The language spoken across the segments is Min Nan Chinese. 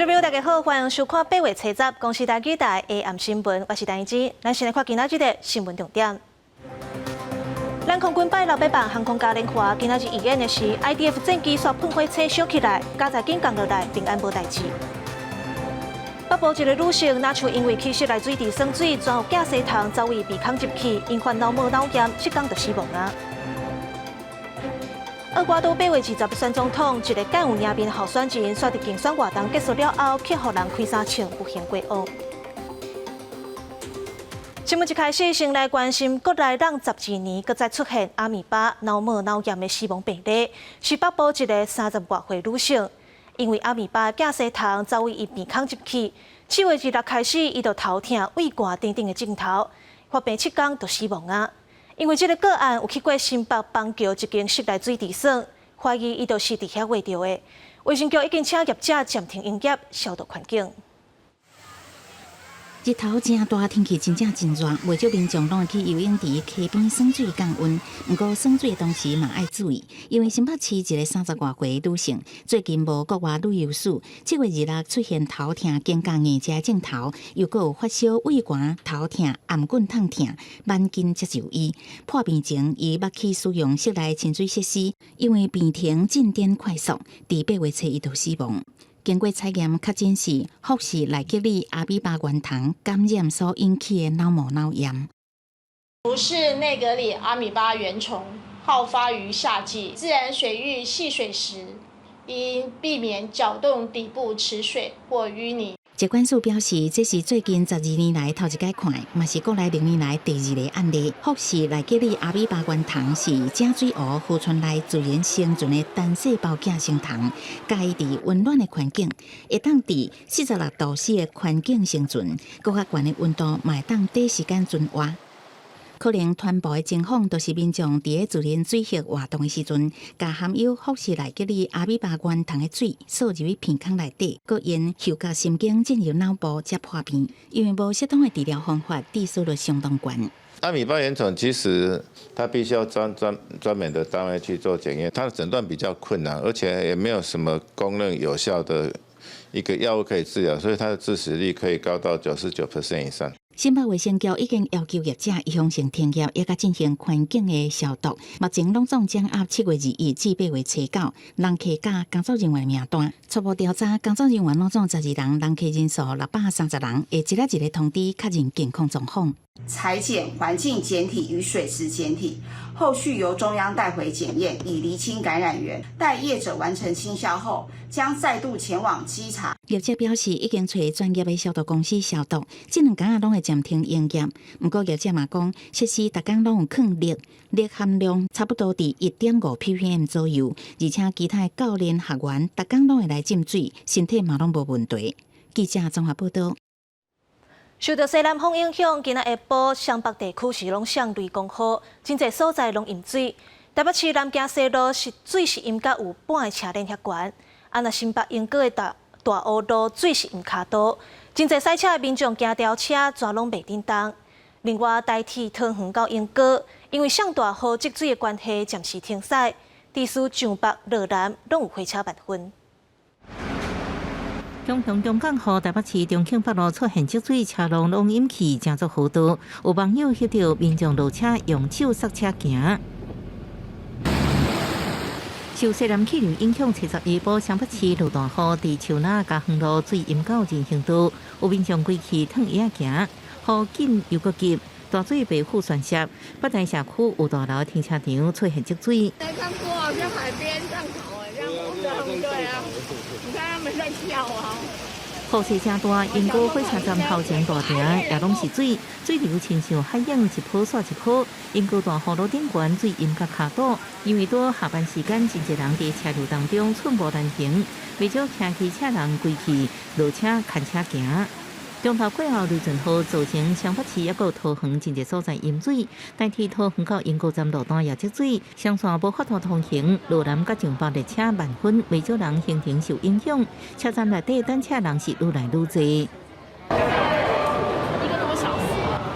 眾朋友，大家好，歡迎收看八月初十公視台語台下暗新聞，我是陳怡之。咱先來看今仔日的新聞重點。咱空軍拜六欲辦航空嘉年華，今仔日預演的是 IDF 戰機煞噴火車燒起來，加在緊降落來，平安無代誌。北部一个女性，若像因為去室內水池耍水，轉予寄生蟲走位鼻孔入去，引發腦膜腦炎，7天就死亡啊！厄瓜多8月20選總統，一个敢有贏面候選人，煞佇競選活動結束了後，去予人開三槍，不幸過往。新聞一開始，先來關心國內人12年，閣再出現阿米巴腦膜腦炎的死亡病例，是北部一个30外歲女性，因為阿米巴寄生蟲走位伊鼻孔入去，7月26開始，伊就頭疼、畏寒等等的症頭，發病7天就死亡啊！因為這个個案有去過新北板橋一間室內水池耍，懷疑伊就是佇遐秽著的。衛生局已經請業者暫停營業，消毒環境。日頭誠大，天氣真正真熱，袂少民眾攏會去游泳池、溪邊耍水降溫。毋過耍水的同時嘛愛注意，因為新北市一个30外歲女性最近無國外旅遊史，7月26出現頭痛、肩胛硬這症頭，又閣有發燒、畏寒、頭痛、頷頸痛疼，挽緊才就醫。破病前，伊捌去使用室內親水設施，因為病情進展快速，佇8月初一就死亡。經過採驗確診是福氏內格里阿米巴原蟲感染所引起的腦膜腦炎。福氏內格里阿米巴原蟲好發於夏季，自然水域戲水時，應避免攪動底部池水或淤泥。疾管署表示，這是最近12年來頭一擺看，嘛是國內歷年來第二个案例。福氏內格里阿米巴原蟲是井水湖河川內自然生存的單細胞寄生蟲，佮意佇溫暖的環境，會當佇46度C 的環境生存，閣較懸的溫度嘛會當短時間存活。可能傳播的情況，就是民眾佇咧自然水域活動的時陣，共含有福氏內格里阿米巴原蟲的水掃入去鼻孔內底，閣因嗅覺神經進入腦部才破病。因為無適當的治療方法，致死率相當懸。阿米巴原蟲其實它必須要專門的單位去做檢驗，它的診斷比較困難，而且也沒有什麼公認有效的一個藥物可以治療，所以它的致死率可以高到99% 以上。新北衛生局已經要求業者預防性停業，也佮進行環境的消毒。目前攏總掌握7月21至8月初九人客佮工作人員名單。初步調查，工作人員攏總12人，人客人數630人，會一个一个通知確認健康狀況。採檢環境檢體與水池檢體，後續由中央帶回檢驗，以釐清感染源。待業者完成清消後，將再度前往稽查。業者表示，已經揣專業的消毒公司消毒，這兩工仔攏會暫停營業。毋過業者嘛講，設施逐工攏有放氯，氯含量差不多佇1.5 ppm 左右，而且其他的教練學員逐工攏會來浸水，身體嘛攏無問題。記者綜合報道。受到西南風影響，今仔下晡雙北地區是攏響雷公雨，真濟所在攏淹水。台北市南京西路是水是淹甲有半个車輪遐懸，啊，若新北鶯歌的大湖路水是淹跤肚，真濟駛車的民眾驚掉車，全攏袂振動。另外，台鐵桃園到鶯歌，因為上大雨積水的關係，暫時停駛。致使上北、羅南攏有火車慢分。強強中降雨，台北市中慶北路出現積水，車龍攏淹去，成做河道。有網友翕著民眾落車用手剎車行。受西南氣流影響，七十下晡雙北市落大雨，佇樹林嘉園路水淹到人行道，有民眾規氣褪椅仔行，雨緊又閣急，大水袂赴宣洩。北台社區有大樓停車場出現積水。沒看過，好像海邊上頭哎，這樣對啊，你看他們在跳啊。雨勢誠大，鶯歌火車站頭前大埕也攏是水，水流親像海湧，一波煞一波。鶯歌大湖路頂懸水淹甲跤肚，因為拄下班時間，真濟人佇車流當中寸步難行，袂少騎機車人規氣落車牽車行。中晝過後雷陣雨造成雙北市抑閣桃園真濟所在淹水，台鐵桃園到鶯歌站路段也積水，雙線無法度通行，羅南佮上北列車慢分，袂少人行程受影響。車站內底等車人是愈來愈濟。一個多小時。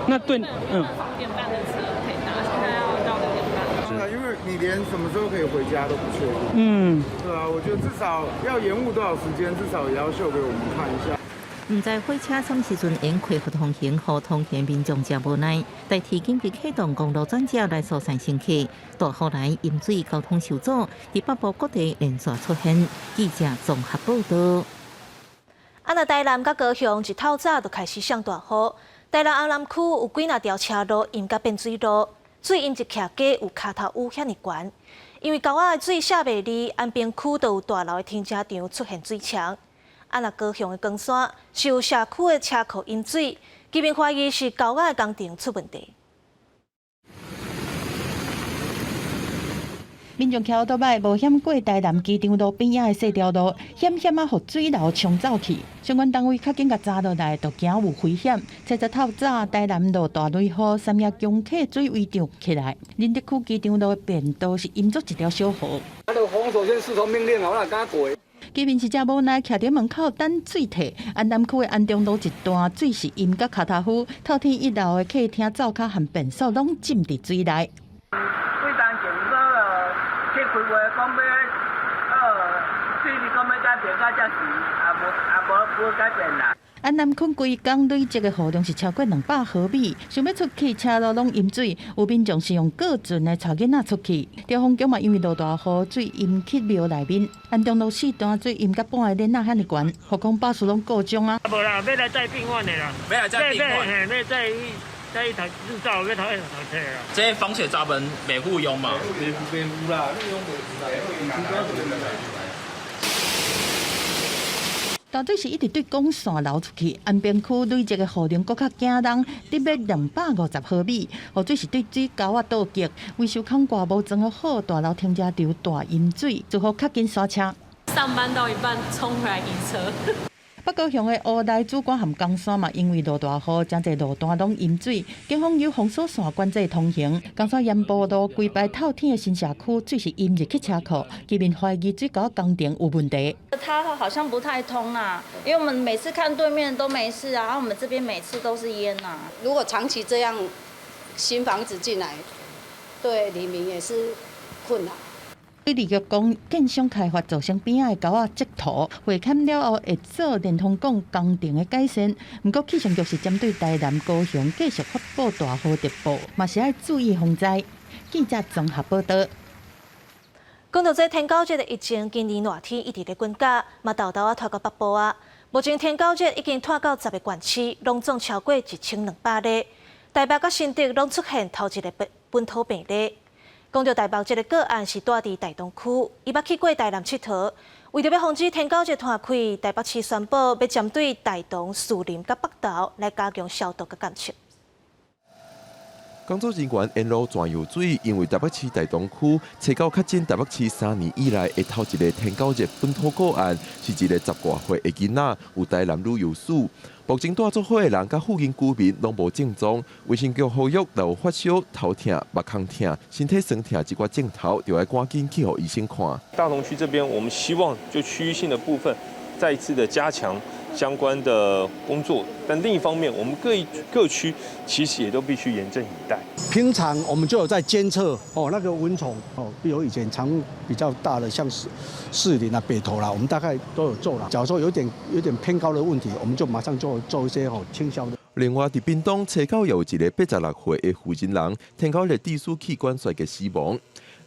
那對，5點半的車可以搭，現在要到6點半。因為你你連什麼時候可以回家都不確定。對啊，我覺得至少要延誤多少時間，至少也要秀給我們看一下。毋知火車啥物時陣會恢復通行，予通行民眾誠無奈。台鐵緊急啟動公路轉接來疏散乘客。大雨來淹水，交通受阻，佇北部各地連續出現。記者綜合報道。啊，若台南佮高雄一透早就開始上大雨，台南安南區有幾若條車路淹甲變水路，水淹一徛加有跤頭趺遐爾懸。因為溝仔的水卸袂離，安平區就有大樓的停車場出現水牆。啊，若高雄的岡山是有社區的車庫淹水，居民懷疑是溝仔的工程出問題。民眾騎歐多擺冒險過台南機場路邊仔的細條路，險險仔予水流沖走去。相關單位較緊共查落來，就驚有危險。初十透早，台南落大雷雨，三峽公客水位漲起來，仁德區機場路的便道是淹做一條小河。啊，就封鎖線視同命令，我哪敢過？居民是誠無奈，徛佇門口等水退。安南區的安中路一段水是淹甲跤頭趺，透天一樓的客廳、灶跤和便所攏浸佇水內。幾當前嗰個去開會講欲，水利講欲改變，到這時也無也無無改變啦。安南區規工累積的雨量是超過200毫米，想欲出去車路攏淹水，有民眾是用過船來帶囡仔出去。兆豐宮嘛，因為落大雨，水淹去廟內面。安中路四段水淹甲半个鏈仔遐爾懸，復工巴士攏故障啊。無啦，欲來載病患的啦，欲來載病患，嘿，欲載載一台日照，欲載一台車啦。這防水閘門袂赴用嘛？袂袂赴啦，你用袂赴啦。大水是一直對管線流出去，安平區累積的雨量閣較驚人，得欲250毫米。雨水是對水溝仔倒激，維修孔蓋無裝好，大樓停車場大淹水，只好較緊剎車。上班到一半衝回來移車。北高雄的烏來主管和岡山嘛，因為落大雨，誠濟路段攏淹水，警方有封鎖線管制通行。岡山鹽埔路規排透天的新社區，水是淹入去車庫，居民懷疑水溝工程有問題。它好像不太通啊，因為我們每次看對面都沒事啊，我們這邊每次都是淹啊。如果長期這樣，新房子進來，對里民也是困擾。水利局講，建商開發造成邊仔的溝仔積土，回勘了後會做連通管工程的改善。毋過氣象局是針對台南、高雄繼續發布大雨特報，嘛是愛注意防災。記者綜合報道。講到這天狗熱的疫情，今年熱天一直咧滾價，嘛沓沓仔拖到北部啊。目前天狗熱已經拖到10個縣市，攏總超過1200例。台北佮新竹攏出現頭一个本土病例。講到台北這个個案是蹛佇大同區，伊捌去過台南𨑨迌，為著欲防止天狗熱拖開，台北市宣布欲針對大同、士林佮北投來加強消毒佮監測。工作人員沿路轉游水，因為台北市大同區初九確診台北市3年以來的頭一个天狗熱本土個案，是一个十外歲的囡仔，有台南旅遊史。目前蹛做伙的人佮附近居民攏無症狀，衛生局呼籲若有發燒、頭痛、目眶痛、身體痠痛這寡症頭，就愛趕緊去予醫生看。大同區這邊，我們希望就區域性的部分，再一次的加強相關的工作，但另一方面，我們各一各區其實也都必須嚴陣以待。平常我們就有在監測哦，那個蚊蟲哦，比如以前常比較大的，像士林啊、北投啦，我們大概都有做啦。假如說有點偏高的問題，我們就馬上做做一些哦清消的。另外，佇屏東初九有一个86歲的婦人人，天狗熱致使器官衰竭死亡。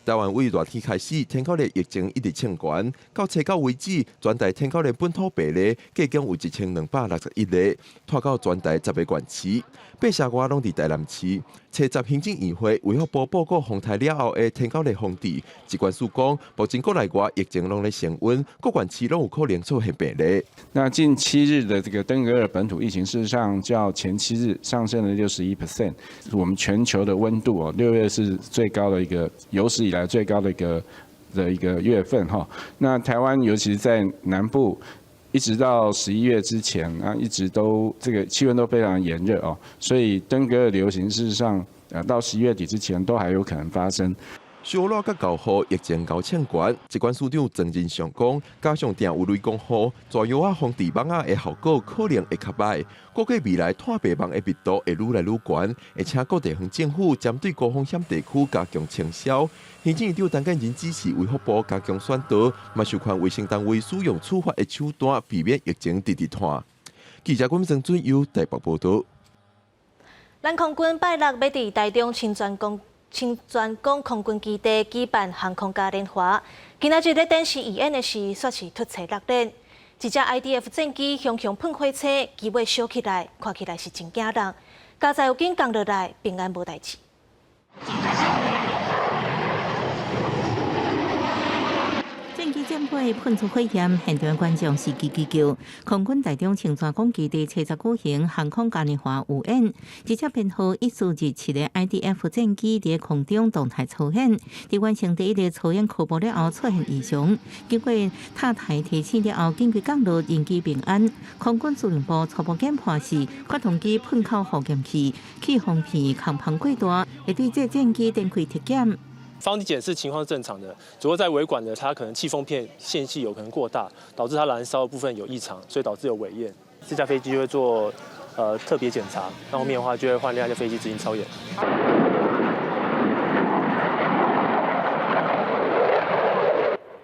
台灣為熱天開始，天狗熱疫情一直衝懸，到初九為止，全台天狗熱本土病例計共有1261例，拖到全台10个縣市，八成外攏佇台南市。初十行政院會衛福部報告風颱了後的天狗熱防治，疾管署講，目前國內外疫情攏咧升溫，各縣市攏有可能出現病例。那近7日的這個登革熱本土疫情，事實上較前7日上升了61%。我們全球的溫度哦，6月是最高的一個有史以來最高的一個月份哈。那台灣尤其是在南部，一直到11月之前啊，一直都這個氣溫都非常炎熱哦，所以登革熱流行事實上，到11月底之前都還有可能發生。小熱佮厚雨，疫情𠢕衝懸。疾管署長庄人祥講，加上定有雷公雨，蛇藥仔防治蚊仔的效果可能會較䆀。估計未來湠白蚊的密度會愈來愈懸，會請各地方政府針對高風險地區加強清消。行政院長陳建仁指示衛福部加強宣導，嘛授權衛生單位使用處罰的手段，避免疫情直直湠。記者郭正尊由台北報導。咱空軍拜六欲佇台中清泉崗空軍基地舉辦航空嘉年華，今仔日咧展示義演的時，煞是突槌落練，一隻 IDF 戰機雄雄噴火車，機尾燒起來，看起來是真驚人。佳哉有緊降落來，平安無代誌。戰機戰火噴出火焰，現場觀眾是吱吱叫。空軍台中清泉崗基地初十舉行航空嘉年華匯演，一隻編號1427的 IDF 戰機佇空中動態操演，佇完成第一个操演科目了後出現異常，經過塔台提醒了後，緊急降落，人機平安。空軍司令部初步研判是發動機噴口火焰器氣封片空膨過大，會對這戰機展開體檢。發動機檢視情況是正常的，主要在尾管的，它可能氣封片線隙有可能過大，導致它燃燒的部分有異常，所以導致有尾焰。這架飛機就會做特別檢查，那後面的話就會換另外一架飛機執行操演。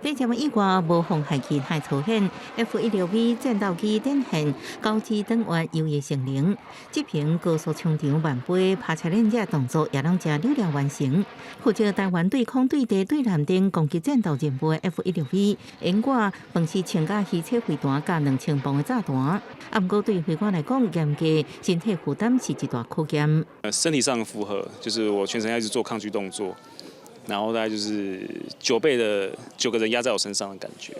這場意外無妨害其他操演，F-16V 戰鬥機展現高機登月優異性能，這爿高速衝場慢飛、趴車鏈這動作也攏誠流暢完成。負責台灣對空對地對艦頂攻擊戰鬥任務的 F-16V，掩蓋飯是穿甲汽車飛彈佮2000磅的炸彈，啊，毋過對飛官來講，嚴格身體負擔是一大考驗。身體上的負荷，就是我全程要一直做抗拒動作。然後大概就是9倍的9個人壓在我身上的感覺，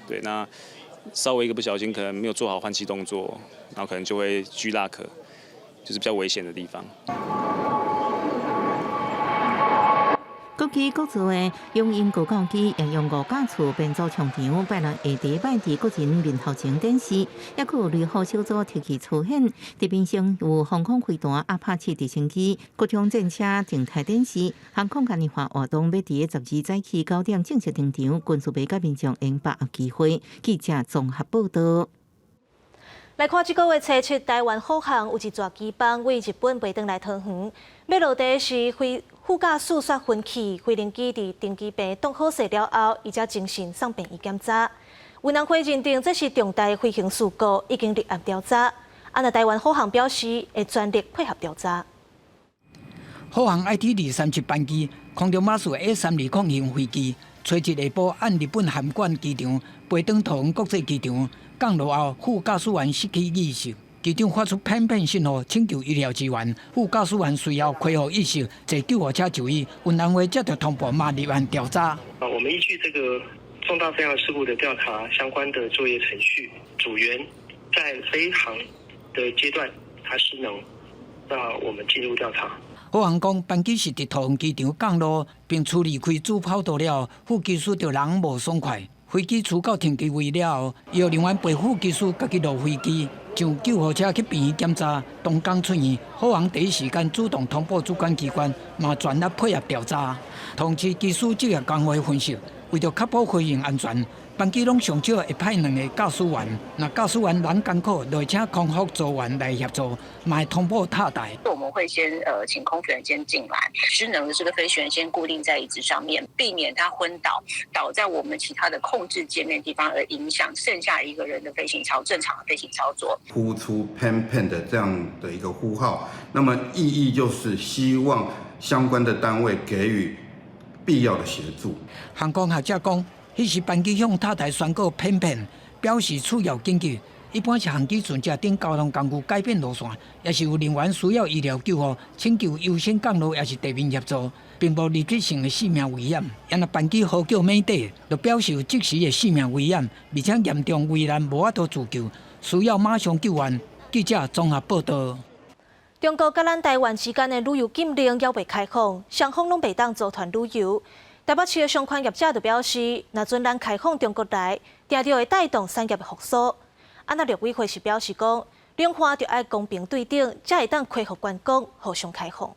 對，那稍微一個不小心，可能沒有做好換氣動作，然後可能就會 G lock，就是比較危險的地方。國機國造的雄鷹高教機應用5架次編組場場，拜六下禮拜佇國人面頭前展示，抑閣有雷虎小組特技操演，地面上有防空飛彈、阿帕奇直升機、各種戰車靜態展示。航空嘉年華活動欲佇12早起9點正式登場，軍事迷佮民眾會把握機會。記者綜合報導。來看這個月初七，台灣虎航有一逝機班為日本飛轉來桃園，欲落地時，飛副駕駛煞昏去，飛行機佇停機坪擋好勢了後，伊才精神送病院檢查。運安會認定這是重大飛行事故，已經立案調查。啊，若台灣虎航表示會全力配合調查。虎航 IT 237班機，空中馬術 A320 型飛機，初一下晡按日本函館機場飛轉桃園國際機場。降落後，副駕駛員失去意識，機長發出偏偏信號請求醫療支援。副駕駛員隨後恢復意識，坐救護車就醫。運安會接到通報，嘛立案調查。我們依據這個重大飛行事故的調查相關的作業程序，組員在飛航的階段他失能，那我們進入調查。虎航講，班機是佇桃園機場降落，並處離開主跑道了後，副機師就人無爽快。飛機駛到停機位了後，醫護人員陪副機師家己落飛機，上救護車去病院檢查。當天出院，虎航第一時間主動通報主管機關，嘛全力配合調查。通知機師職業工會分析，為著確保飛行安全，班機攏上少會派2個駕駛員。若駕駛員人艱苦，就會請空服組員來協助，嘛會通報塔台。我們會先請空服員先進來，失能的這個飛行員先固定在椅子上面，避免他昏倒，倒在我們其他的控制界面地方，而影響剩下一個人的飛行操正常的飛行操作。呼出偏偏的這樣的一個呼號，那麼意義就是希望相關的單位給予必要的協助。航空學者講，彼時班機向塔台宣告偏偏，表示需要緊急。一般是航機船隻等交通工具改變路線，也是有人員需要醫療救護，請求優先降落，也是地面協助，並無立即性的性命危險。若班機呼叫免底，就表示有即時的性命危險，而且嚴重危難無法度自救，需要馬上救援。記者綜合報導。中國佮咱台灣之間的旅遊禁令猶未開放，雙方攏袂當組團旅遊。台北市的相關業者就表示，若準咱開放中國來，定著會帶動產業的復甦。啊，那陸委會是表示講，兩岸著愛公平對等，才會當恢復觀光，互相開放。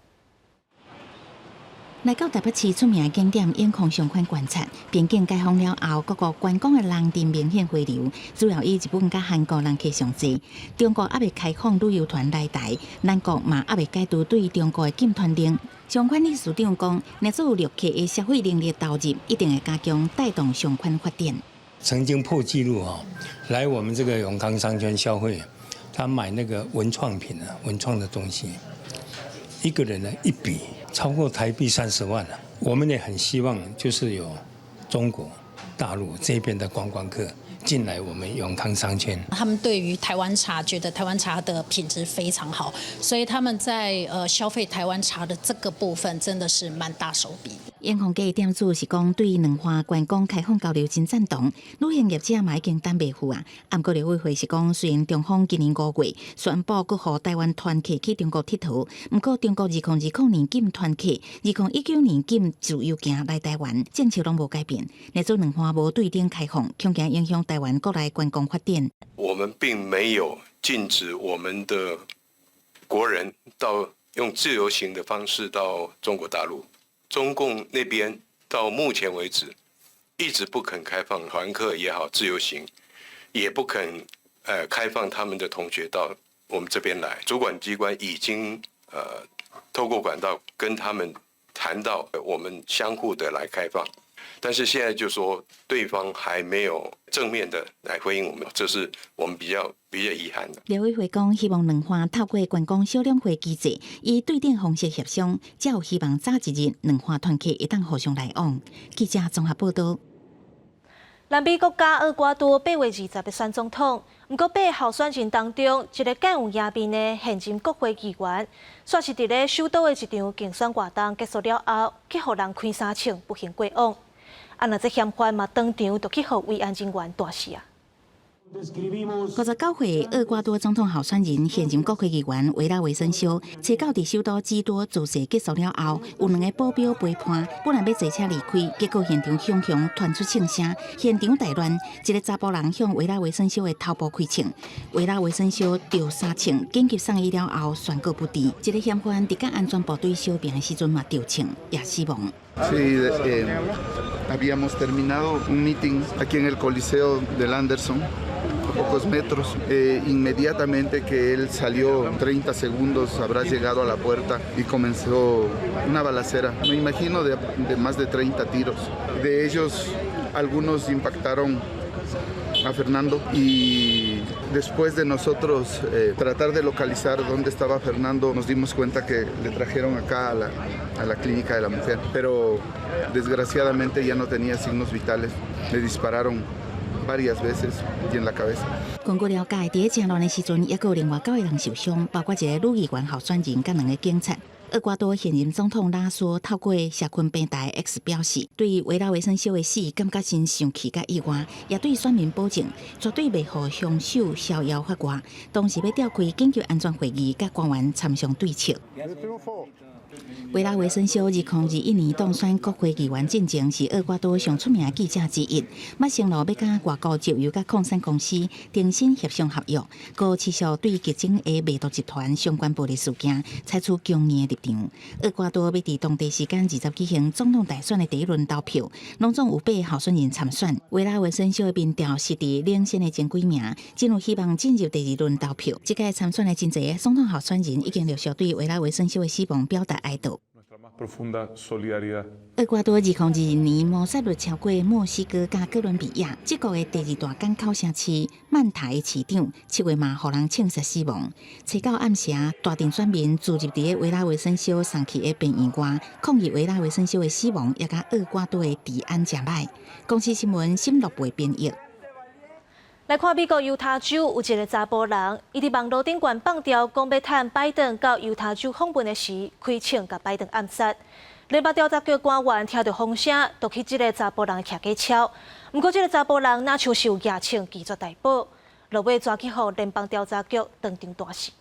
來到台北市出名景點永康商圈觀察，邊境解封了後，各國觀光的人陣明顯回流，主要以日本佮韓國人客上濟。中國猶未開放旅遊團來台，咱國嘛猶未解除對中國的禁團令。相關理事長講，若做有旅客的消費能力投入，一定會加強帶動商圈發展。曾經破紀錄哦，來我們這個永康商圈消費，他買那個文創品啊，文創的東西，一個人呢一筆超過台幣30萬了。我們也很希望就是有中國大陸這邊的觀光客進來我們永康商圈。他們對於台灣茶覺得台灣茶的品質非常好，所以他們在消費台灣茶的這個部分真的是蠻大手筆。永康街店主是講對兩岸觀光開放交流真贊同，旅行業者嘛已經等袂赴啊。毋過陸委會是講，雖然中方今年5月宣布閣予台灣團客去中國𨑨迌，毋過中國2020年禁團客，2019年禁自由行來台灣，政策攏無改變。若做兩岸無對等開放，恐驚影響台灣國內觀光發展。我們並沒有禁止我們的國人到用自由行的方式到中國大陸。中共那邊到目前為止一直不肯開放團客也好，自由行也不肯開放他們的同學到我們這邊來。主管機關已經透過管道跟他們談到我們相互的來開放，但是現在就說對方還沒有正面的來回應我們，這是我們比較遺憾的。陸委會講，希望兩岸透過觀光小兩會機制，以對等方式協商，才有希望早一日兩岸團客會當互相來往。記者綜合報道。南美國家厄瓜多8月20欲選總統，毋過八个候選人當中，一个敢有贏面的現任國會議員，煞是佇咧首都的一場競選活動結束了後，去予人開三槍，不幸過往。啊，若這嫌犯嘛當場就去予維安人員彈死啊！59歲厄瓜多總統候選人、現任國會議員維拉維森肖，初九佇首都基多造勢結束了後，有兩個保鏢陪伴，本來欲坐車離開，結果現場雄雄傳出槍聲，現場大亂，一個查埔人向維拉維森肖的頭部開槍，維拉維森肖著三槍，緊急送醫了後宣告不治。一個嫌犯佇佮安全部隊相拚的時陣嘛著槍，也死亡。 Sí, habíamos terminado un meeting aquí en el Coliseo del Anderson, a pocos metros. Inmediatamente que él salió, 30 segundos habrá llegado a la puerta y comenzó una balacera. Me imagino de más de 30 tiros. De ellos, algunos impactaron a Fernando y después de nosotros tratar de localizar dónde estaba Fernando, nos dimos cuenta que le trajeron acá a la clínica de la mujer, pero desgraciadamente ya no tenía signos vitales, le dispararon varias veces y en la cabeza. 根據了解，佇咧戰亂的時陣，猶閣有另外九個人受傷，包括一個女議員候選人佮兩个警察。厄瓜多現任總統拉索透過社群平台 X 表示，對維拉維森肖的死感覺真生氣佮意外，也對選民保證絕對袂予兇手逍遙法外。同時欲召開緊急安全會議，佮官員參詳對策。維拉維森肖2021年當選國會議員進前，是厄瓜多上出名的記者之一。捌承諾欲佮外國石油佮礦產公司重新協商合約，閣持續對激進的賣毒集團相關暴力事件採取強硬的立場。厄瓜多欲佇當地時間二十舉行總統大選的第一輪投票，攏總有八个候選人參選。維拉維森肖的民調是佇領先的前幾名，真有希望進入第二輪投票。這屆參選的真濟總統候選人已經陸續對維拉維森肖的死亡表達哀悼。厄瓜多2022年謀殺率超過墨西哥佮哥倫比亞，這國的第二大港口城市曼塔的市長，7月嘛予人槍殺死亡。初九暗時，大陣選民聚集佇維拉維森肖送去的病院外，抗議維拉維森肖的死亡，也佮厄瓜多的治安誠歹。公視新聞沈樂貝編譯。來看美國猶他州有一个查埔人，伊佇網路頂懸放調，講欲趁拜登到猶他州訪問的時，開槍共拜登暗殺。聯邦調查局官員聽著風聲，就去這个查埔人徛家抄。毋過這个查埔人若像是有舉槍拒絕逮捕，落尾抓去予聯邦調查局當場彈死。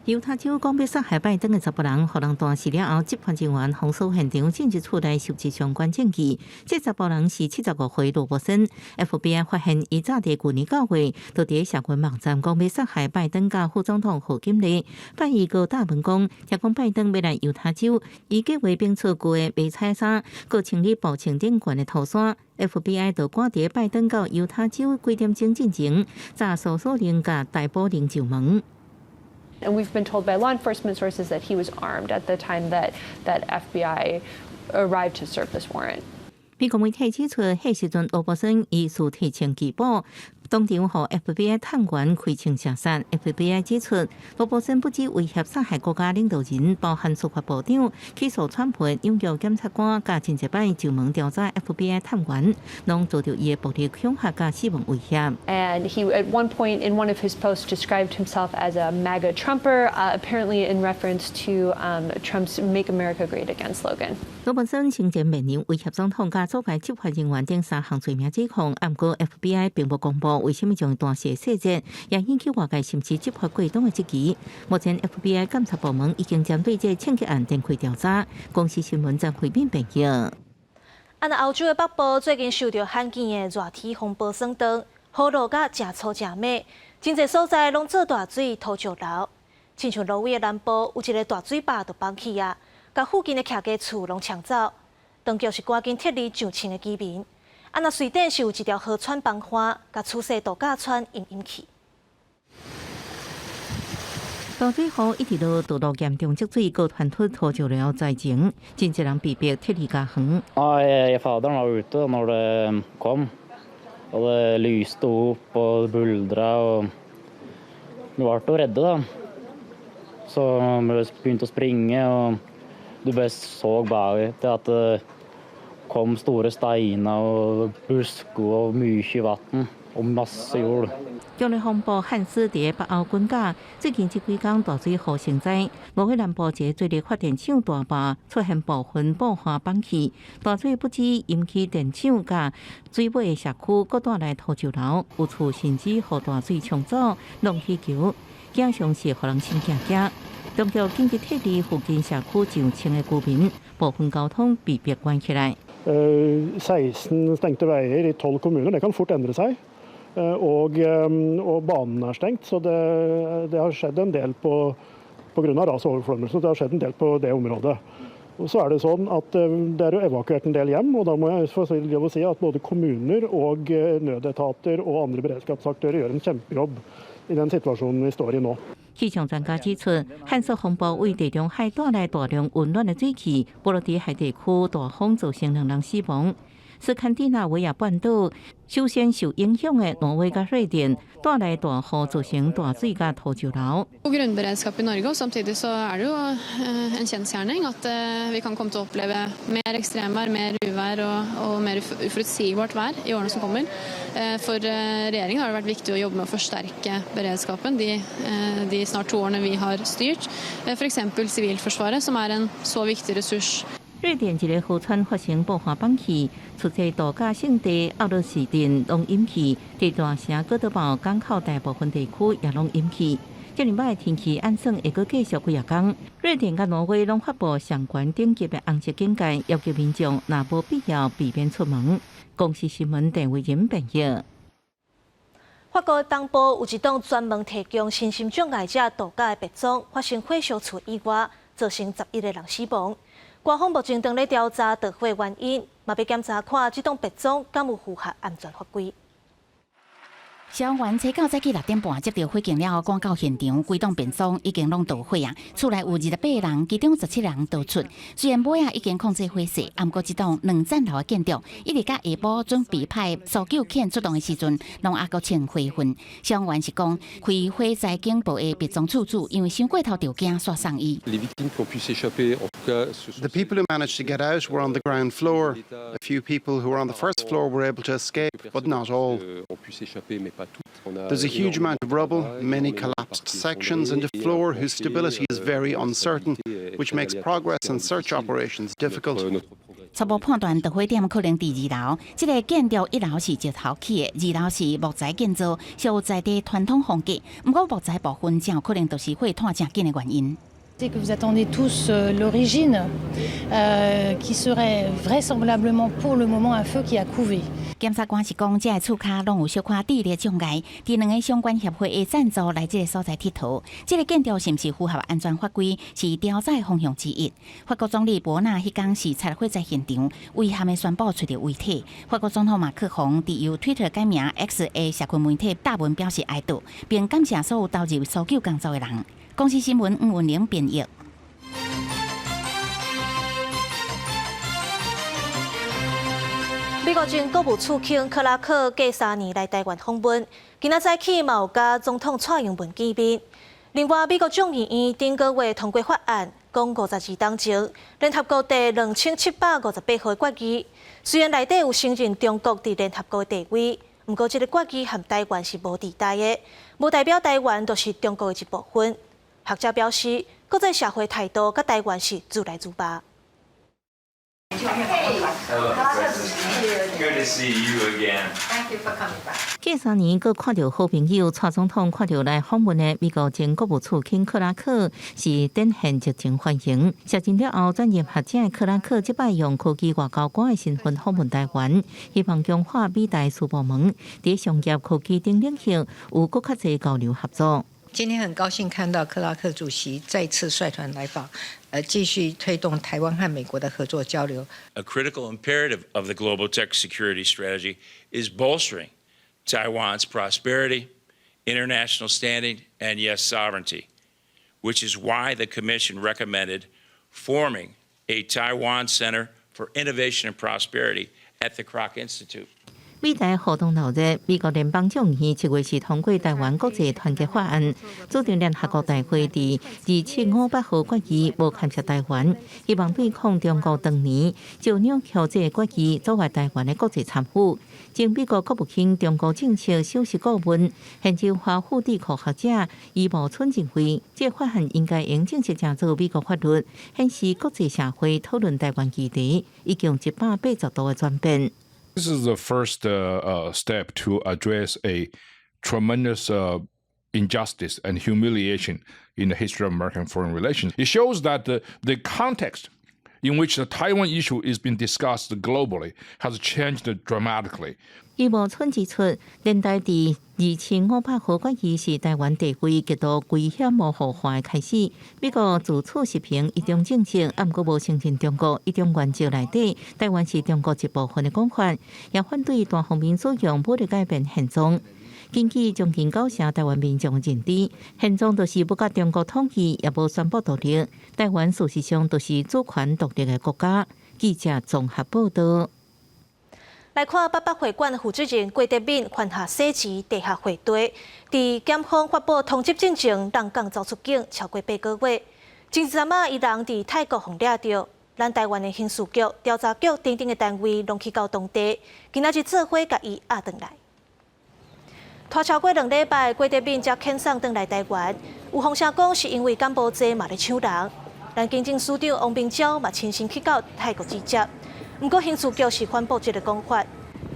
猶他州講欲殺害拜登的查埔人，予人彈死了後，執法人員封鎖現場，進入厝內收集相關證據。這查埔人是75歲羅伯森，FBI 發現伊早佇舊年9月，就佇社群網站講欲殺害拜登佮副總統賀錦麗。拜伊閣敲門講，聽講拜登欲來猶他州，伊計劃反出舊的迷彩衫，閣清理布銃頂懸的塗刷。FBI 就趕佇拜登到猶他州幾點鐘進前，查搜索令佮逮捕令上門。 And we've been told by law enforcement sources that he was armed at the time that FBI arrived to serve this warrant. 美國媒體指出，彼時陣羅伯森疑似提槍自保，當場予 FBI 探員開槍射殺。FBI 指出，羅伯森不止威脅殺害國家領導人，包含司法部長、起訴川普紐約檢察官，佮真濟擺上門調查 FBI 探員，攏遭著伊的暴力恐嚇佮死亡威脅。 And he at one point in one of his posts described himself as a MAGA Trumper, apparently in reference to Trump's "Make America Great Again" slogan. 羅伯森先前面臨威脅總統佮阻礙執法人員等三項罪名指控，毋過 FBI 並無公布為啥物將伊彈死細節，也引起外界是毋是執法過當的質疑。目前 FBI 檢察部門已經針對這槍擊案展開調查。公視新聞張惠敏報導。啊，那歐洲的北部最近受著罕見的熱天風暴損斷，雨落甲誠粗誠猛，真濟所在攏做大水土石流。親像挪威的南部有一个大水壩就崩去啊，共附近的徛家厝攏沖走，當局是趕緊撤離上千个居民。啊，那瑞典是有一條河川崩岸，共出世度假村淹淹去。大水雨一直落，道路嚴重積水，閣傳出土石流災情，真濟人被迫撤離家園。 Nei, faderen var ute når det kom, og det lyste opp og buldra og vi ble jo redde, da. Så vi begynte å springe, og du bare så bare til at det kom store steiner og busker og mye vann og masse jord. 強烈風暴漢斯佇北歐滾架，最近這幾工大水雨成災，挪威南部一个水力發電廠大壩出現部分爆破崩去，大水不止淹去電廠佮水尾的社區，閣帶來土石流，有厝甚至予大水沖走，弄起橋，景象是予人心驚驚。當局緊急撤離附近社區上千个居民，部分交通被迫關起來。 16 stengte veier i 12 kommuner, det kan fort endre seg. Og banen er stengt, så det har skjedd en del på grunn av ras og overflømmelse. Det har skjedd en del på det området. Og så er det sånn at det er jo evakuert en del hjem, og da må jeg få lov å si at både kommuner og nødetater og andre beredskapsaktører gjør en kjempejobb i den situasjonen vi står i nå。氣象專家指出，漢斯風暴為地中海帶來大量溫暖的水汽，波羅的海地區大風造成兩人死亡。斯堪的納維亞半島首先受影響的挪威佮瑞典帶來大雨，造成大水佮土石流。 Grunnberedskap i Norge, og samtidig så er det jo en kjensgjerning at vi kan komme til å oppleve mer ekstremvær, mer uvær og mer uforutsigbart vær i årene som kommer. For regjeringen har det vært viktig å jobbe med å forsterke beredskapen de snart 2 årene vi har styrt. F.eks. Sivilforsvaret, som er en så viktig ressurs. 瑞典一个河川發生爆破崩去，出現度假勝地奧勒士鎮攏淹去，佇大城哥德堡港口大部分地區也攏淹去。這禮拜天氣按算會閣繼續幾仔工。瑞典佮挪威攏發布上懸等級的紅色警戒，要求民眾若無必要避免出門。公視新聞鄭偉仁編譯。法國東部有一棟專門提供身心障礙者度假的別莊，發生火燒厝意外，造成11個人死亡。官方目前正咧調查著火原因，嘛欲檢查看這棟別莊敢有符合安全法規。消防員初九早起6點半接到火警了後，趕到現場，規棟別莊已經攏著火啊！厝內有28個人，其中17人逃出。雖然尾仔已經控制火勢，毋過這棟兩層樓的建築，一直到下晡準備派搜救犬出動的時陣，攏猶閣穿火雲。消防員是講，開火災警報的別莊厝主，因為傷過頭著驚，煞送醫。 The people who managed to get out were on the ground floor. A few people who were on the first floor were able to escape, but not all. There's a huge amount of rubble, many collapsed sections, and a floor whose stability is very uncertain, which makes progress and search operations difficult. 初步判斷導火點可能佇二樓。這个建築一樓是石頭起的，二樓是木材建造，屬有在地傳統風格。毋過木材部分真有可能就是火湠誠緊的原因。 Que vous attendez tous l'origine, qui serait vraisemblablement pour le moment un feu qui a couvé. 檢察官是講，這个厝跤攏有小可智力障礙，佇兩个相關協會的贊助來這个所在𨑨迌。這个建築是毋是符合安全法規，是調查方向之一。法國總理博納彼工視察火災現場，遺憾的宣布揣著遺體。法國總統馬克宏佇由 Twitter 改名 X 的社群媒體貼文表示哀悼，並感謝所有投入搜救工作的人。公視新聞吳文玲編譯。美國前國務次卿克拉克過3年來台灣訪問，今仔早起嘛有佮總統蔡英文見面。另外，美國眾議院頂個月通過法案，講52冬前，聯合國第2758號決議，雖然內底有承認中國佇聯合國的地位，毋過這个決議和台灣是無佇代的，無代表台灣就是中國的一部分。學者表示，國際社會態度佮台灣是愈來愈歹。 Good to see you again. Thank you for coming back. 過3年，閣看著好朋友蔡總統看著來訪問的美國前國務次卿克拉克，是展現熱情歡迎。卸任了後，轉任學者的克拉克，這擺用科技外交官的身份訪問台灣，希望強化美台四部門佇商業科技等領域有閣較濟交流合作。今天很高興看到克拉克主席再次率團來訪，繼續推動台灣和美國的合作交流。 A critical imperative of the global tech security strategy is bolstering Taiwan's prosperity, international standing, and yes, sovereignty, which is why the Commission recommended forming a Taiwan Center for Innovation and Prosperity at the Krach Institute. 美台互動鬧熱，美國聯邦眾議院7月時通過台灣國際團結法案，主張聯合國大會佇2758號決議無牽涉台灣，希望對抗中國當年就扭曲這个決議阻礙台灣的國際參與。前美國國務卿中國政策首席顧問、現任華府智庫學者余茂春認為，這个法案應該用正式成做美國法律，顯示國際社會討論台灣議題已經180度的轉變。 This is the first step to address a tremendous injustice and humiliation in the history of American foreign relations. It shows that the context in which the Taiwan issue is being discussed globally has changed dramatically. 余茂春指出，聯大佇2758號決議是台灣地位極度危險模糊化的開始。美國自此實行一中政策，毋過無承認中國一中原則內底，台灣是中國一部分的講法，也反對單方面使用武力改變現狀。根據將近九成台灣民眾的認知，現狀就是無共中國統一，也無宣布獨立。台灣事實上就是主權獨立的國家。記者綜合報道。來看八八會館負責人郭台銘犯下洗錢地下匯兌，佇檢方發布通緝進前，人共走出境超過8個月。前一陣仔，伊人佇泰國予掠著，咱台灣的刑事局、調查局等等的單位攏去到當地，今仔日做伙共伊押轉來。拖超過2禮拜，郭台銘才遣送轉來台灣。有風聲講是因為柬埔寨嘛咧搶人，咱警政署長王明釗嘛親身去到泰國集結。毋過刑事局是反駁這个講法。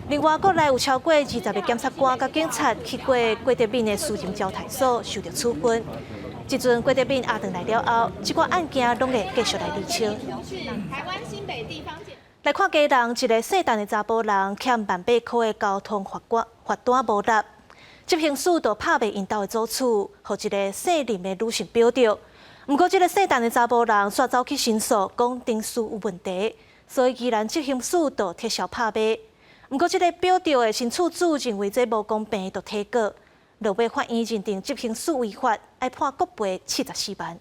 另外，國內有超過20個檢察官佮警察去過郭台銘的私人招待所，受著處分。這陣郭台銘押轉來了後，這個案件攏會繼續來釐清。來看基隆一个姓陳的查埔人，欠1.8萬塊的交通罰款罰單無納，執行署就拍賣𪜶兜的祖厝，予一个姓林的女性標著。毋過，這个姓陳的查埔人煞走去申訴，講程序有問題。所以，宜蘭執行署就撤銷拍賣。毋過，這个標著的新厝主認為這無公平，就提告，落尾法院認定執行署違法，愛判國賠74萬。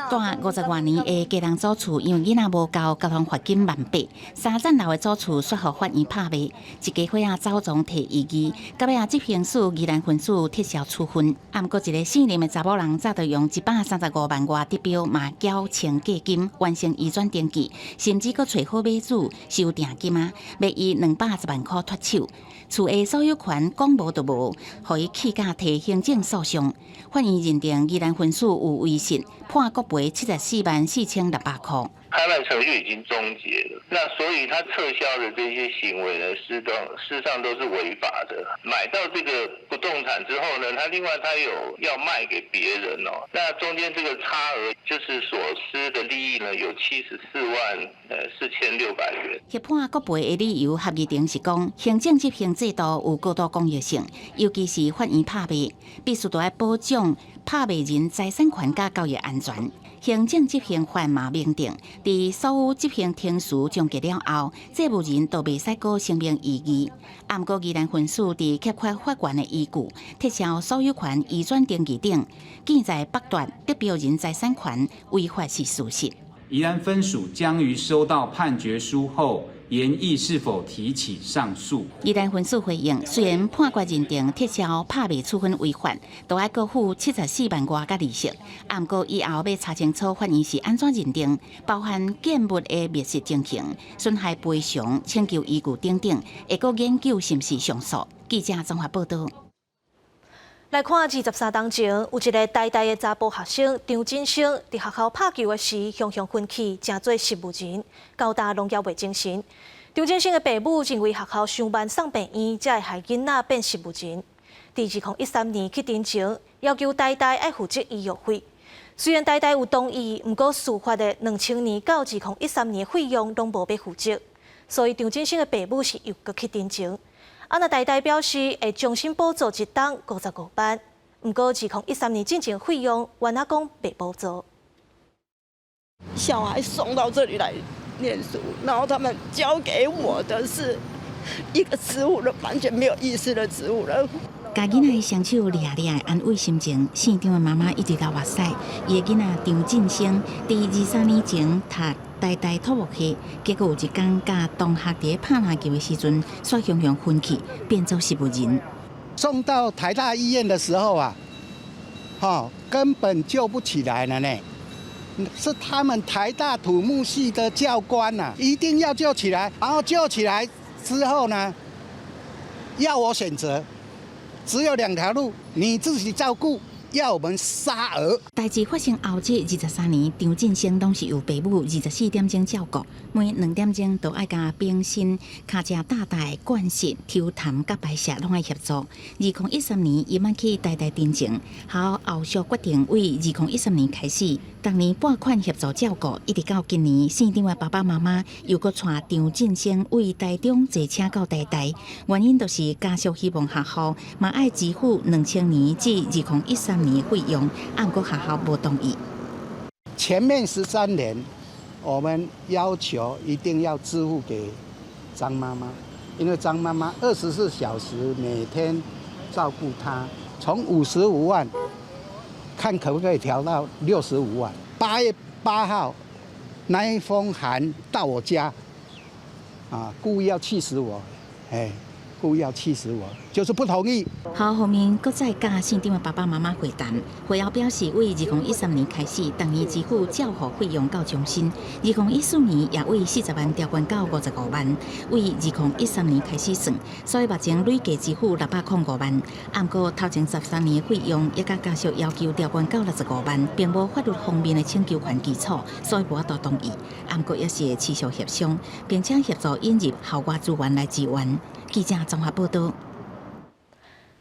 住50外年的基隆祖厝，因為囡仔無交交通罰金萬八，三層樓的祖厝煞予法院拍賣，一家伙仔走狀提異議，到尾仔執行署宜蘭分署撤銷處分。啊，毋過一个姓林的查某人早就用135萬外得標，嘛繳清價金，完成移轉登記，甚至閣揣好買主收訂金仔，欲伊210萬塊脫手。厝的所有權講無就無，予伊氣甲提行政訴訟。法院認定宜蘭分署有違信，判國賠74萬4600塊。拍賣程序已經終結了，那所以他撤銷的這些行為呢，事實上都是違法的。買到這個不動產之後呢，他另外他有要賣給別人哦，那中間這個差額就是所失的利益呢，有74萬4600元。協判國賠的理由，合議庭是講，行政執行制度有高度公益性，尤其是法院拍賣，必須都愛保障拍賣人財產權佮交易安全。行政執行法嘛明定，佇所有執行程序終結了後，債務人都袂使閣聲明異議。啊，毋過宜蘭分署佇欠缺法源的依據，撤銷所有權移轉登記等，見在剝奪得標人財產權，違法是事實。宜蘭分署將於收到判決書後，研議是否提起上訴。宜蘭分署回應，雖然判決認定撤銷拍賣處分違法，都愛閣付74萬外佮利息。啊，毋過以後欲查清楚法院是按怎認定，包含建物的滅失情形、損害賠償、請求依據等等，會閣研究是毋是上訴。記者綜合報道。來看23冬前，有一个台大的查埔學生張振聲，佇學校拍球的時，雄雄昏去，成做植物人，到今攏猶袂精神。張振聲的爸母認為學校傷慢送病院，才會害囡仔變植物人。佇2013年去陳情，要求台大愛負責醫藥費。雖然台大有同意，毋過事發的2000年到2013年費用攏無欲負責，所以張振聲的爸母是又閣去陳情。啊！若台大表示會重新補助一冬55萬，毋過2013年進前費用，原來講袂補助。小孩送到這裡來念書，然後他們交給我的是一個植物人，完全沒有意識的植物人。共囡仔的雙手掠掠安慰心情，姓張的媽媽一直流目屎。伊的囡仔張振聲佇23年前讀台大土木系，結果有一工佮同學佇拍籃球的時陣，煞雄雄昏去，變做植物人。送到台大醫院的時候啊，哈，根本救不起來了呢。是他們台大土木系的教官吶，一定要救起來，然後救起來之後呢，要我選擇。只有兩條路，你自己照顧，要我們殺兒。代誌發生後，這23年，張振聲攏是由爸母24點鐘照顧，每2點鐘都愛共冰身、跤跡大大灌食、抽痰佮排泄攏愛協助。2013年，伊嘛去台大陳情，後後續決定為2013年開始，逐年撥款協助照顧，一直到今年，姓張的爸爸媽媽又閣帶張振聲為台中坐車到台大，原因就是家屬希望學校嘛愛支付2000年至2013年的費用，毋過學校無同意。前面13年，我們要求一定要支付給張媽媽，因為張媽媽24小時每天照顧他，從55萬看可不可以調到65萬。8月8號那一封函到我家，啊，故意要氣死我，哎。故意要氣死我，就是不同意。學校方面，閣再佮姓張的爸爸媽媽會談，會後表示，為2013年開始，逐年支付照護費用到終身。2014年也為40萬調懸到55萬，為2013年開始算，所以目前累計支付605萬。毋過頭前13年的費用，也佮家屬要求調懸到65萬，並無法律方面的請求權基礎，所以無法度同意。毋過也是會持續協商，並且協助引入校外資源來支援。記者綜合報道。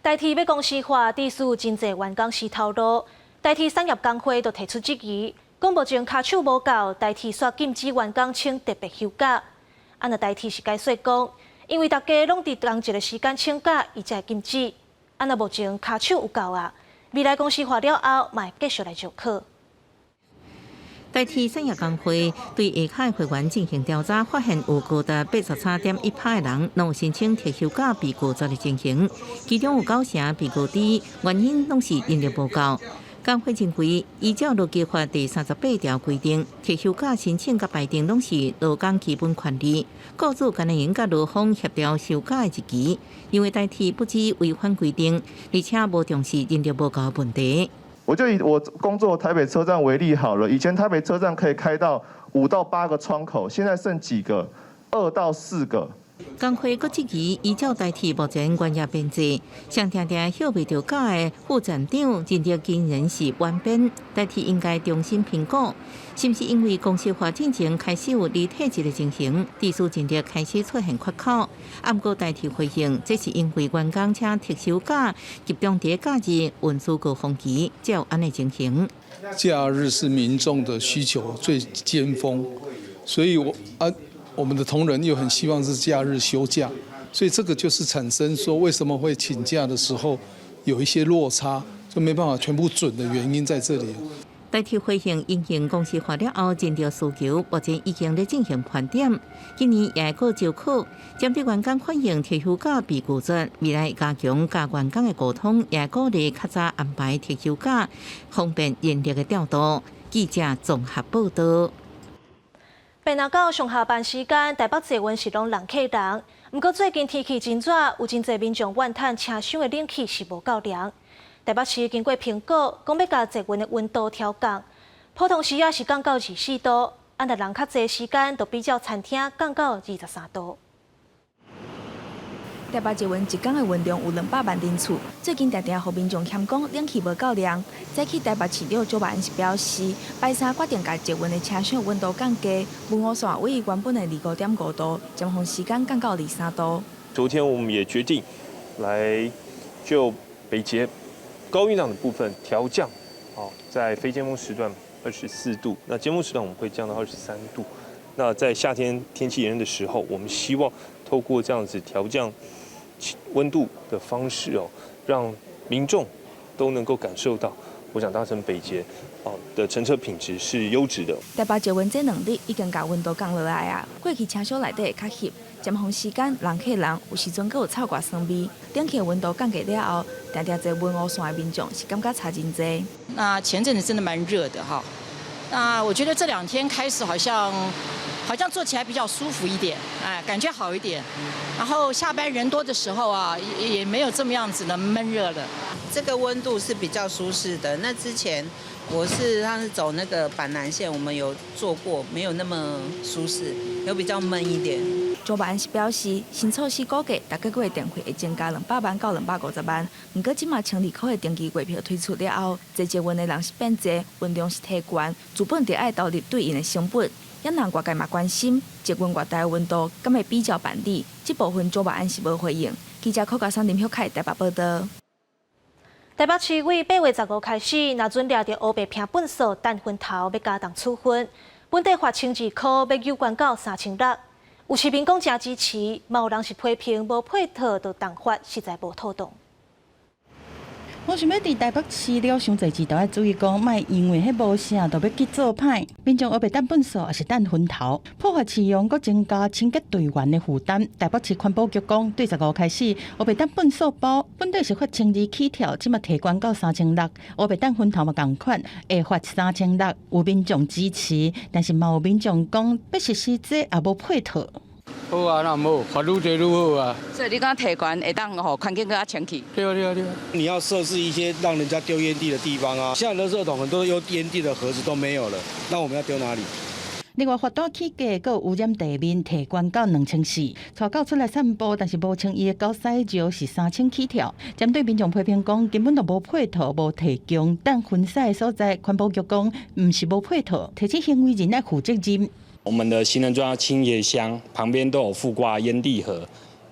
台鐵欲公司化，致使真濟員工死頭路。台鐵產業工會就提出質疑，講目前跤手無夠，台鐵煞禁止員工請特別休假。啊，若台鐵是解說講，因為大家攏佇仝一个時間請假，伊才會禁止。啊，若目前跤手有夠啊，未來公司化了後，嘛會繼續來招考。台鐵產業工會對下跤會員進行調查，發現有高達83.1%的人攏申請特休假被拒絕的情形，其中有九成被拒絕，原因攏是人力無夠。工會認為，依照勞基法第38條規定，特休假申請佮排定攏是勞工基本權利，雇主敢若會用佮勞方協調休假的日期，因為台鐵不止違反規定，而且無重視人力無夠的問題。我就以我工作台北車站為例好了，以前台北車站可以開到5到8個窗口，現在剩幾個？2到4個。工會閣質疑依照台鐵目前原業編制，上定定歇袂著假的副站長人力竟然是完編，台鐵應該重新評估，是毋是因為公司化進程開始有離體制的情形，技術人力開始出現缺口。毋過台鐵回應，這是因為員工請特休假，集中佇假日運輸高峰期，才有按呢情形。假日是民眾的需求最尖峰，所以我們的同仁又很希望是假日休假，所以這個就是產生說為什麼會請假的時候有一些落差，就沒辦法全部準的原因在這裡。台鐵回應，因應公司化了後，人力需求目前已經咧進行盤點，今年也會閣招考，針對員工反映特休假被拒絕，未來加強佮員工的溝通，也鼓勵較早安排特休假，方便人力的調度。記者綜合報道。平若到上下班時間，台北捷運是攏人客人。毋過最近天氣真熱，有真濟民眾怨嘆車廂的冷氣是無夠涼。台北市經過評估，講欲共捷運的溫度調降，普通時仔是降到24度，啊若人較濟時間，就比照餐廳降到23度。台北捷運一工的運量有200萬人次，最近定定予民眾嫌講冷氣無夠涼。早起台北市長蔣萬安是表示，拜三決定共捷運的車廂溫度降低，文湖線為原本的25.5度，尖峰時間降到23度。昨天我們也決定來就北捷高運量的部分調降，在非尖峰時段24度，那尖峰時段我們會降到23度。那在夏天天氣炎熱的時候，我們希望透過這樣子調降溫度的方式哦，讓民眾都能夠感受到，我想搭乘北捷哦的乘車品質是優質的。台北捷運這兩日已經共溫度降落來啊，過去車廂內底會較翕，尖峰時間人客人有時陣閣有臭怪酸味。冷氣溫度降低了後，定定坐文湖線的民眾是感覺差真濟。那前陣子真的蠻熱的哈，那我覺得這兩天開始好像坐起來比較舒服一點，哎，感覺好一點。然後下班人多的時候啊，也沒有這麼樣子的悶熱了。這個溫度是比較舒適的。那之前我是上次走那個板南線，我們有坐過，沒有那麼舒適，有比較悶一點。蔣萬安是表示，新措施估計逐個月電費會增加200萬到250萬。毋過這馬12塊的定期月票推出了後，坐捷運的人是變濟，運量是提懸，資本就愛投入對應的成本。也讓外界嘛關心，捷運月台溫度敢會比照辦理？這部分蔣萬安是無回應。記者柯家山林旭凱台北報道。台北市為8月15開始，若準掠著烏白拚糞埽擲昏頭，欲加重處分。本底罰1200塊，欲又懸到3600。有市民講誠支持，嘛有人是批評無配套就重罰，實在無妥當。我想欲佇台北市了傷濟次都愛注意講，莫因為彼無啥就欲去做歹。民眾烏白擲糞埽抑是擲昏頭，破壞市容，閣增加清潔隊員的負擔。台北市環保局講，對15開始，烏白擲糞埽包本底是罰1200起跳，這馬提懸到3600。烏白擲昏頭嘛仝款，會罰3600。有民眾支持，但是嘛有民眾講，欲實施這也無配套。好啊，那毋好，罰愈濟愈好啊。所以你講提懸會當予環境閣較清氣。對啊對啊對啊。你要設置一些讓人家丟煙蒂的地方啊。現在垃圾桶很多丟煙蒂的盒子都沒有了，那我們要丟哪裡？另外，罰單起價，閣污染地面提懸到2400，帶狗出來散步，但是無穿伊的狗屎尿是3000起跳。針對民眾批評講，根本就無配套、無提供擲昏屎的所在，環保局講，毋是無配套，提醒行為人愛負責任。我們的行人專用清潔箱旁邊都有附掛煙蒂盒，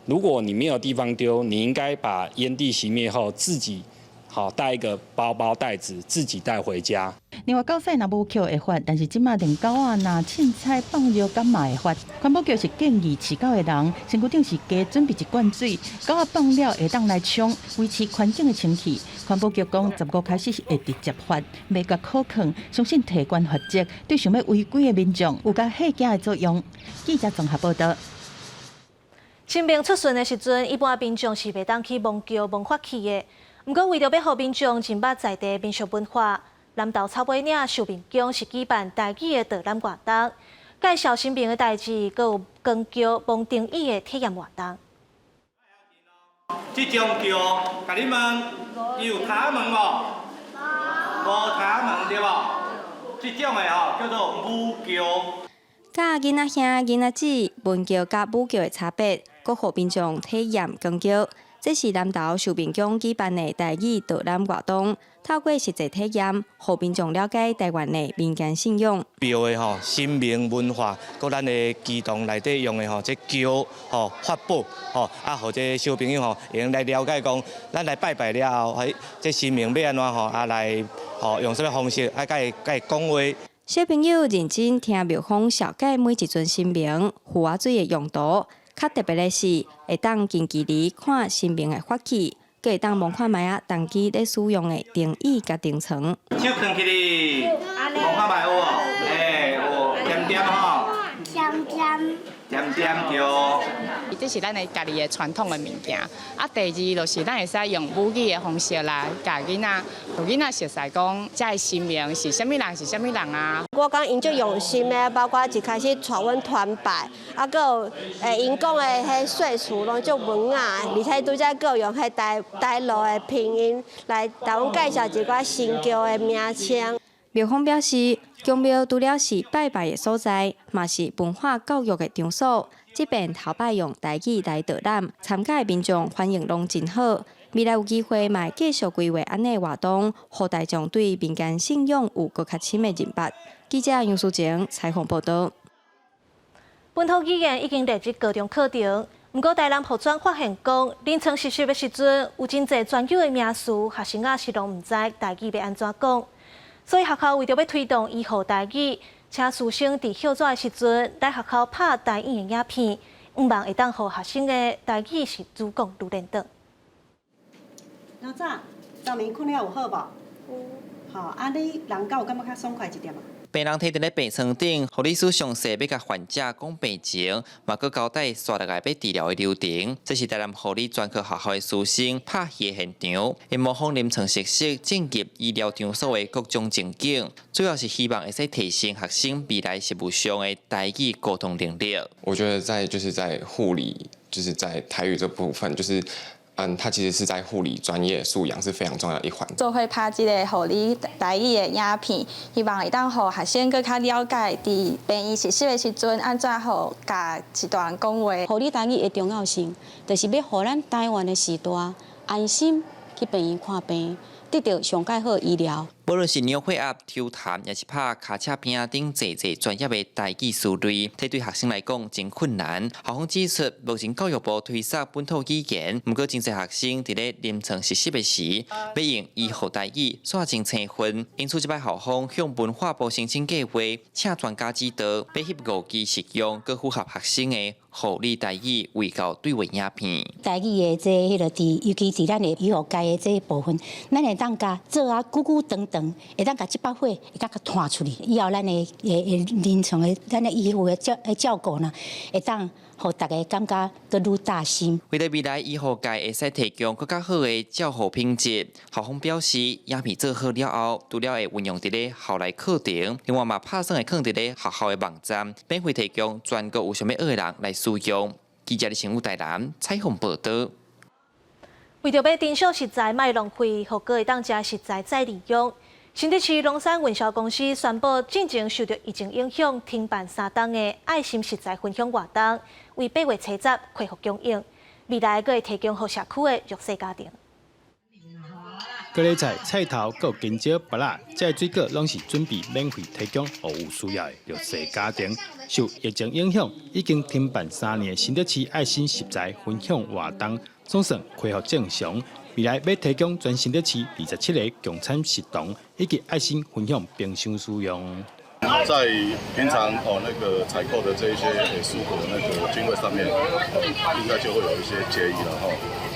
如果你沒有地方丟，你應該把煙蒂熄滅後自己好帶一個包包袋子自己帶回家。另外，狗屎若無抾會罰，但是這馬連狗仔若凊彩放尿敢嘛會罰。環保局是建議飼狗的人，身軀頂是加準備一罐水，狗仔放了會當來沖，維持環境的清氣。環保局講，15開始是會直接罰，袂共苦勸，相信提懸罰則對想欲違規的民眾有較嚇驚的作用。記者綜合報道。清明出巡的時陣，一般民眾是袂當去摸轎、摸法器的。毋過為著欲予民眾認捌在地民俗文化，南投草尾嶺壽明宮是舉辦台語的導覽活動，介紹神明的代誌，閣有扛轎、摸燈椅的體驗活動。這種轎，共你問，伊有頭毛無？無頭毛對無？這種的吼叫做母轎。佮囡仔兄、囡仔姊，文轎佮武轎的差別，閣予民眾體驗扛轎。這是南投壽明宮舉辦的台語導覽活動，透過實際體驗，予民眾了解台灣的民間信仰。廟的吼神明文化，閣咱的乩童內底用的吼這轎吼法寶吼，啊，予這小朋友吼會用來了解講，咱來拜拜了後，彼這神明欲按怎吼啊來吼用啥物方式啊，共伊共伊講話。小朋友認真聽廟方紹介每一尊神明符仔水的用途。較特別的是，會當近距離看神明的法器，閣會當摸看覓仔當機咧使用的燈椅佮燈床。手囥起哩，摸看覓有無？欸，有，恬恬吼。恬恬。恬恬對。這是咱的家己的傳統的物件。啊，第二就是咱會使用母語的方式來教囡仔，予囡仔熟似講，這个神明是啥物人，是啥物人啊。我感覺𪜶足用心的，包括一開始帶阮團拜，啊，閣有𪜶講的彼歲數攏足文雅，而且拄才閣有用彼台台語的拼音來共阮介紹一寡神轎的名稱。廟方表示，宮廟除了是拜拜的所在，嘛是文化教育的場所。這遍頭擺用台語來導覽，參加的民眾反應攏真好。未來有機會嘛會繼續規劃按呢活動，予大眾對民間信仰有閣較深的認識。記者楊淑靜採訪報導。本土語言已經列入高中課程，毋過台南護專發現講，臨床實習的時陣有真濟專有的名詞，學生仔是攏毋知台語欲按怎講，所以學校為著欲推動醫護台語，請師生佇歇晝的時陣來學校拍台語的影片，向望會當予學生的台語是愈講愈輪轉。老早，昨暝睏了有好無？有。好，啊，你人敢有感覺較爽快一點啊？病人佇佇咧病床頂，護理師詳細欲共患者講病情，嘛閣交代紲落來欲治療的流程。這是台南護理專科學校的師生拍戲的現場，𪜶模仿臨床實習進入醫療場所的各種情景，主要是希望會使提升學生未來實務上的台語溝通能力。我覺得在就是在護理，就是在台語這部分，就是它其實是在護理專業素養是非常重要的一環。做伙拍這个護理台語的影片，希望會當予學生閣較了解，佇病院實習的時陣，按怎予共一大人講話。護理台語的重要性，就是欲予咱台灣的序大安心去病院看病，得著上蓋好醫療。無論是量血壓、抽痰，抑是拍跤車餅等濟濟專業的台語詞彙，這對學生來講真困難。校方指出，目前教育部推捒本土語言，毋過真濟學生佇咧臨床實習的時，欲用醫護台語，煞真生分。因此，這擺校方向文化部申請計劃，請專家指導，欲翕五支實用、閣符合學生的護理台語衛教對話影片。台語的這彼個佇，尤其佇咱的醫護界的這部分，咱會當共做啊久久長長，會當共這把火會當共傳出去。以後咱的的臨床的咱的醫護的照顧呢，會當予大家感覺閣愈貼心。為著未來醫護界會使提供閣較好的照護品質，校方表示，影片做好了後，除了會運用佇咧校內課程，另外嘛拍算會囥佇咧學校的網站，免費提供全國有想欲學的人來使用。記者李成武台南採訪報導。為著欲珍惜食材，莫浪費，予閣會當將食材再利用。新竹市龍山運銷公司宣布，進前受著疫情影響停辦3冬的愛心食材分享活動，於8月初10恢復供應。未來閣會提供予社區的弱勢家庭。高麗菜、菜頭、閣有香蕉、芭樂，這些水果攏是準備免費提供予有需要的弱勢家庭。受疫情影響，已經停辦3年的新竹市愛心食材分享活動，總算恢復正常。未來欲提供全新竹市27个共餐食堂以及愛心分享冰箱使用。在平常哦那個採購的這一些蔬果那個經費上面，應該就會有一些結餘了哈。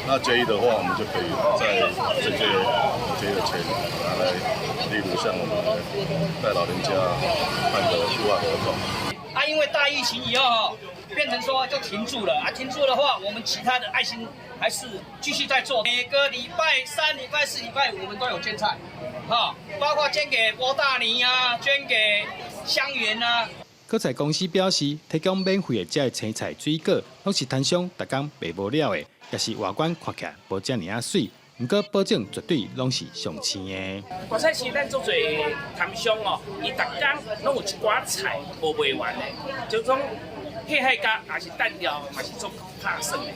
那結餘的話，我們就可以在這些結餘的錢拿來，例如像我們帶老人家辦個戶外活動。啊，因為大疫情以後，變成說就停住了啊，停住的話，我們其他的愛心還是繼續在做。每個禮拜三、禮拜四、禮拜五，我們都有捐菜，哈，包括捐給波大尼啊，捐給香園啊。果菜公司表示，提供免費的這个青菜水果，攏是攤商逐工賣無了的，也是外觀看起來無遮爾仔媠，毋過保證絕對攏是上鮮的。果菜市咱足濟攤商哦，伊逐工攏有一寡菜無賣完的，就講彼海角也是等了，嘛是足拍算的，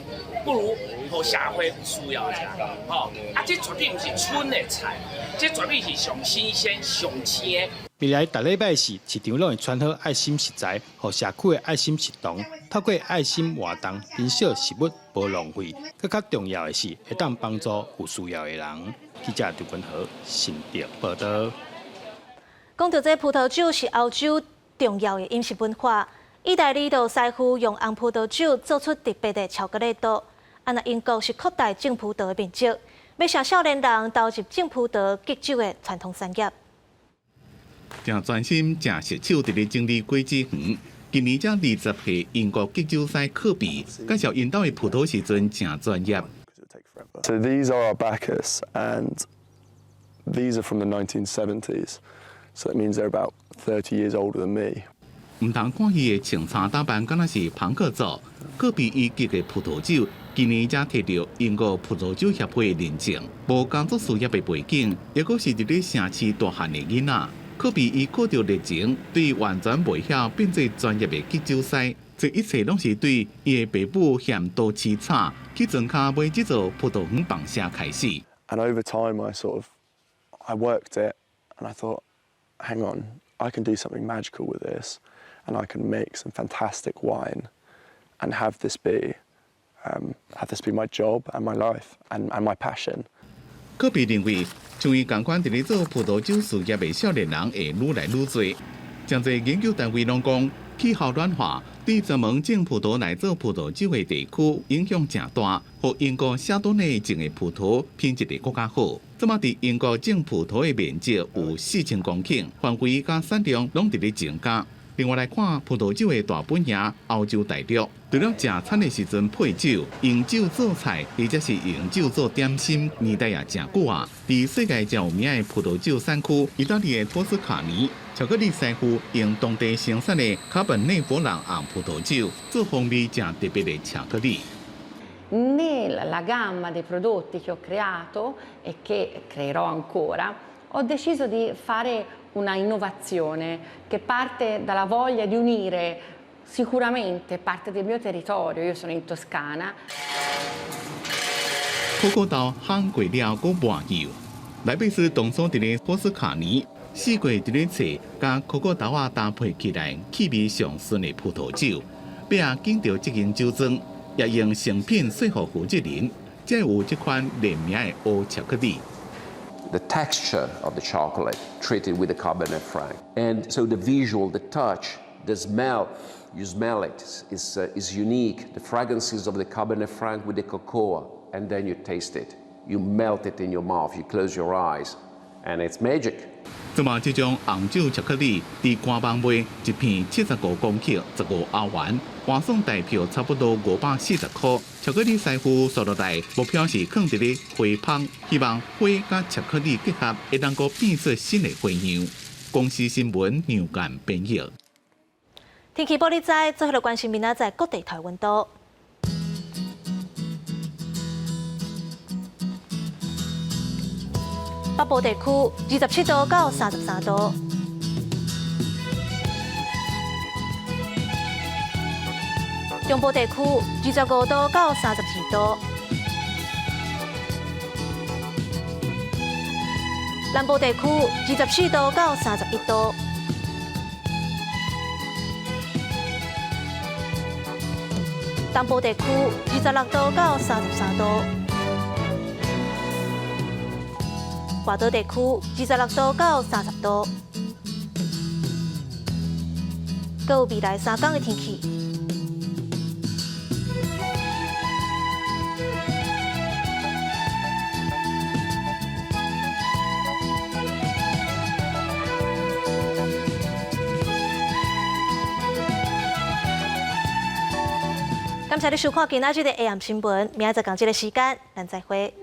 不如予社會有需要食，吼！啊，這絕對毋是蠢的菜，這絕對是上新鮮、上鮮的。未來逐禮拜四，市場攏會穿好愛心食材，予社區的愛心食堂，透過愛心活動，減少食物無浪費。閣較重要的是，會當幫助有需要的人。記者劉君豪新竹報導。講到這葡萄酒是歐洲重要的飲食文化，意大利的師傅用紅葡萄酒做出特別的巧克力豆。啊，若英國是擴大種葡萄的面積，欲讓少年人投入種葡萄結酒的傳統產業。誠專心、誠熟手佇咧整理果子園。今年才20歲，英國結酒師科比介紹𪜶兜的葡萄時陣誠專業。 So these are our Bacchus, and these are from the 1970s. So that means they're about 30 years older than me. 毋通看伊的穿衫打扮，敢若是龐克族。科比伊結的葡萄酒，今年才提著英國葡萄酒協會的認證，無家族事業的背景，抑閣是佇咧城市大漢的囡仔。科比伊靠著熱情，對完全袂曉變做專業的結酒師，這一切攏是對伊的爸母嫌都市吵，去莊跤買這座葡萄園房舍開始。 And over time, I sort of, I worked it, and I thought, hang on, I can do something magical with this, and I can make some fantastic wine, and have this be my job and my life and my passion. 科比認為，像伊仝款佇咧做葡萄酒事業的少年人會愈來愈濟。誠濟研究單位攏講，氣候暖化對專門種葡萄來做葡萄酒的地區影響誠大，予英國夏多內種的葡萄品質會閣較好。這馬佇英國種葡萄的面積有4000公頃，範圍佮產量攏佇咧增加。另外來看葡萄酒的大本營歐洲大陸，除了食餐的時陣配酒、用酒做菜，或者是用酒做點心，年代也誠久啊。佇世界誠有名的葡萄酒產區，意大利的托斯卡尼，巧克力師傅用當地生產的卡本內弗朗紅葡萄酒做風味誠特別的巧克力。 Nella gamma dei prodotti che ho creato e che creerò ancora, ho deciso di fare una innovazione che parte dalla voglia di unire sicuramente parte del mio territorio, io sono in Toscana. 可可豆烘過了，閣抹油。萊比斯當初佇咧托斯卡尼，四季佇咧揣佮可可豆仔搭配起來，氣味上順的葡萄酒。尾仔經著這間酒莊，也用成品說服負責人，才有這款聯名的烏巧克力。 The texture of the chocolate treated with the Cabernet Franc. And so the visual, the touch, the smell, you smell it, is unique. The fragrances of the Cabernet Franc with the cocoa, and then you taste it. You melt it in your mouth, you close your eyes, and it's magic. 這馬這種紅酒巧克力，佇官網賣一片75公克，15歐元，換算台票差不多540塊。巧克力師傅紲落來，目標是囥佇咧花棚，希望花佮巧克力結合，會當閣變出新的花樣。公視新聞楊干編譯。天氣報你知，最後來關心明仔載各地台溫度。北部地區27度到33度。中部地區25度到32度。南部地區24度到31度。東部地區26度到33度。外島地區26度到30度。閣有未來3天的天氣。感謝你收看今仔日的 AM 新聞，明仔載仝這个時間，咱再會。